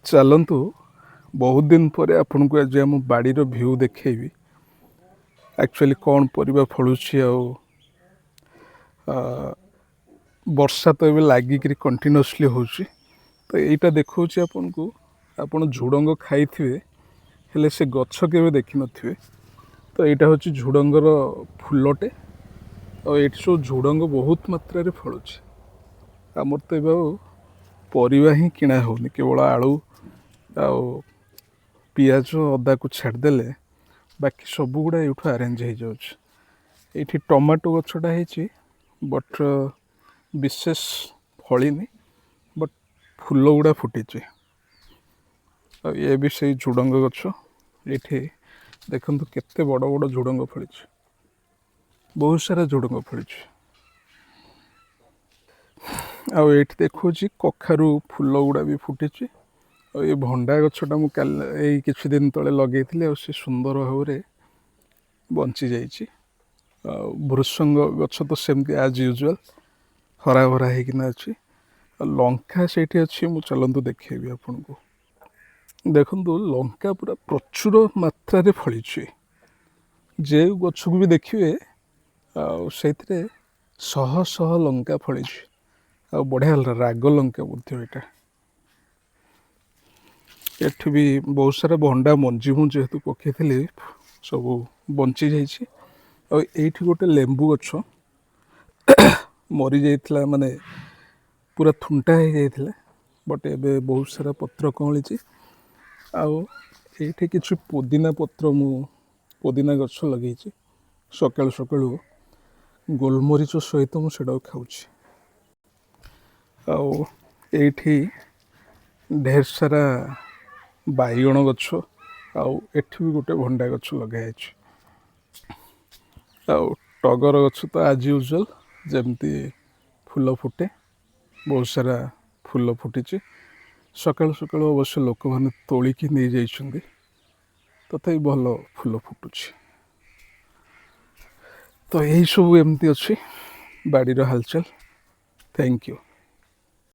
ଚାଲନ୍ତୁ, ବହୁତ ଦିନ ପରେ ଆପଣଙ୍କୁ ଆଜି ଆମ ବାଡ଼ିର ଭ୍ୟୁ ଦେଖେଇବି। ଆକ୍ଚୁଆଲି କ'ଣ ପରିବା ଫଳୁଛି। ଆଉ ବର୍ଷା ତ ଏବେ ଲାଗିକିରି କଣ୍ଟିନ୍ୟୁଅସଲି ହେଉଛି। ତ ଏଇଟା ଦେଖାଉଛି ଆପଣଙ୍କୁ। ଆପଣ ଝୁଡ଼ଙ୍ଗ ଖାଇଥିବେ, ହେଲେ ସେ ଗଛ କେବେ ଦେଖିନଥିବେ। ତ ଏଇଟା ହେଉଛି ଝୁଡ଼ଙ୍ଗର ଫୁଲଟେ। ଆଉ ଏଇଠି ସବୁ ଝୁଡ଼ଙ୍ଗ ବହୁତ ମାତ୍ରାରେ ଫଳୁଛି। ଆମର ତ ଏବେ ଆଉ ପରିବା ହିଁ କିଣା ହେଉନି। କେବଳ ଆଳୁ ଆଉ ପିଆଜ, ଅଦାକୁ ଛାଡ଼ିଦେଲେ ବାକି ସବୁଗୁଡ଼ା ଏଇଠୁ ଆରେଞ୍ଜ ହେଇଯାଉଛି। ଏଇଠି ଟମାଟୋ ଗଛଟା ହେଇଛି, ବଟ୍ ବିଶେଷ ଫଳିନି, ବଟ୍ ଫୁଲ ଗୁଡ଼ା ଫୁଟିଛି। ଆଉ ଇଏ ବି ସେଇ ଝୁଡ଼ଙ୍ଗ ଗଛ। ଏଇଠି ଦେଖନ୍ତୁ, କେତେ ବଡ଼ ବଡ଼ ଝୁଡ଼ଙ୍ଗ ଫଳିଛି। ବହୁତ ସାରା ଝୁଡ଼ଙ୍ଗ ଫଳିଛି। ଆଉ ଏଇଠି ଦେଖୁଛି କଖାରୁ ଫୁଲ ଗୁଡ଼ା ବି ଫୁଟିଛି। ଆଉ ଏ ଭଣ୍ଡା ଗଛଟା ମୁଁ କାଲି ଏଇ କିଛି ଦିନ ତଳେ ଲଗେଇଥିଲି, ଆଉ ସେ ସୁନ୍ଦର ଭାବରେ ବଞ୍ଚି ଯାଇଛି। ଆଉ ଭୃସଙ୍ଗ ଗଛ ତ ସେମିତି ଆଜ୍ ୟୁଜୁଆଲ୍ ହରା ଭରା ହେଇକିନା ଅଛି। ଆଉ ଲଙ୍କା ସେଇଠି ଅଛି, ମୁଁ ଚାଲନ୍ତୁ ଦେଖେଇବି ଆପଣଙ୍କୁ। ଦେଖନ୍ତୁ, ଲଙ୍କା ପୁରା ପ୍ରଚୁର ମାତ୍ରାରେ ଫଳିଛି। ଯେଉଁ ଗଛକୁ ବି ଦେଖିବେ, ଆଉ ସେଇଥିରେ ଶହ ଶହ ଲଙ୍କା ଫଳିଛି। ଆଉ ବଢ଼ିଆ ରାଗ ଲଙ୍କା ମଧ୍ୟ ଏଇଟା। ଏଠି ବି ବହୁତ ସାରା ଭଣ୍ଡା ମଞ୍ଜି ମୁଁ ଯେହେତୁ ପକେଇଥିଲି, ସବୁ ବଞ୍ଚି ଯାଇଛି। ଆଉ ଏଇଠି ଗୋଟେ ଲେମ୍ବୁ ଗଛ ମରିଯାଇଥିଲା, ମାନେ ପୁରା ଥୁଣ୍ଟା ହେଇଯାଇଥିଲା, ବଟ୍ ଏବେ ବହୁତ ସାରା ପତ୍ର କଅଁଳିଛି। ଆଉ ଏଇଠି କିଛି ପୋଦିନା ପତ୍ର, ମୁଁ ପୋଦିନା ଗଛ ଲଗେଇଛି। ସକାଳୁ ସକାଳୁ ଗୋଲମରିଚ ସହିତ ମୁଁ ସେଇଟାକୁ ଖାଉଛି। ଆଉ ଏଇଠି ଢେର ସାରା ବାଇଗଣ ଗଛ, ଆଉ ଏଠି ବି ଗୋଟେ ଭଣ୍ଡା ଗଛ ଲଗା ହେଇଛି। ଆଉ ଟଗର ଗଛ ତ ଆଜ୍ ୟୁଜୁଆଲ୍ ଯେମିତି ଫୁଲ ଫୁଟେ, ବହୁତ ସାରା ଫୁଲ ଫୁଟିଛି। ସକାଳୁ ସକାଳୁ ଅବଶ୍ୟ ଲୋକମାନେ ତୋଳିକି ନେଇଯାଇଛନ୍ତି, ତଥାପି ଭଲ ଫୁଲ ଫୁଟୁଛି। ତ ଏଇସବୁ ଏମିତି ଅଛି ବାଡ଼ିର ହାଲଚାଲ। Thank you.